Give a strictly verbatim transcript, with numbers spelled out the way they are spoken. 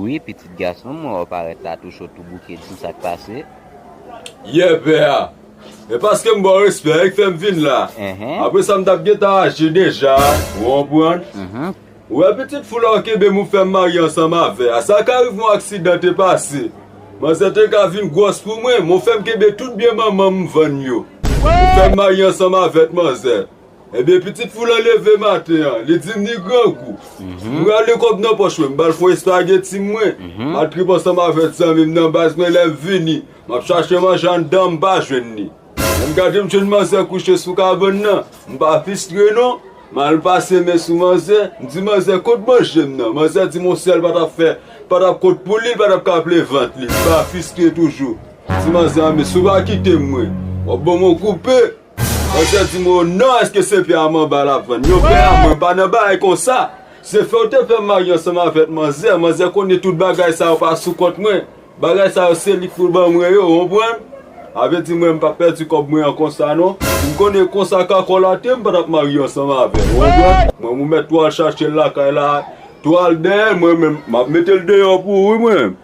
Wi, pitit gason m, mwen wè w parèt la tou cho tou bouke, di m sa k pase. Yè, pè a. E paske m ba w respè, e k fè m vin la. Enhen. Apre sa, m t ap gentan aji deja, ou konprann? Mhm. Ou wè pitit fou la w kenbe m ou fè m marye ansanm avè a. Sa ka rive yon aksidan te pase. Manzè te ka vin gwòs pou mwen, men w fè m kenbe tout byen manman m vann yo. Ou fè m marye ansanm avèk manzè. Ebyen, pitit fou lan leve maten an, li di m ni grangou. M rale kòb nan pòch mwen, m ba l fon espageti mwen. M al trip ansanm avèk zanmi m nan baz mwen, lè m vini, m ap chache manje anndan, m pa jwenn li. Lè m gade, m jwenn manzè kouche sou kabann nan. M pa fistre non. M al pase men sou manzè, m di manzè kot manje m nan. Manzè di m yon sèl pa t ap fè, pa t ap kot pou li, li pa t ap ka ple vant li. M pa fistre toujou. M di manzè an, men si w pa kite m mwen, w ap ban m yon koupe. Manzè di m, o non, èske se pè a m anba l ap vann? Yo, pè a mwen pa nan bagay konsa. Se fè w te fè m marye ansanm avèk manzè. Manzè konnen tout bagay sa yo pa sou kont mwen. Bagay sa yo se li k pou ban mwen yo, w konprann? A vle di mwen m p ap pèdi kòb mwen an konsa non. Si m konnen konsa kakòl a te, m pa t ap marye ansanm avè l, w konprann? Mwen m ou mèt tou al chache l lakay la, tou al dèyè l, mwen menm m ap mete l deyò pou ou wi mwen.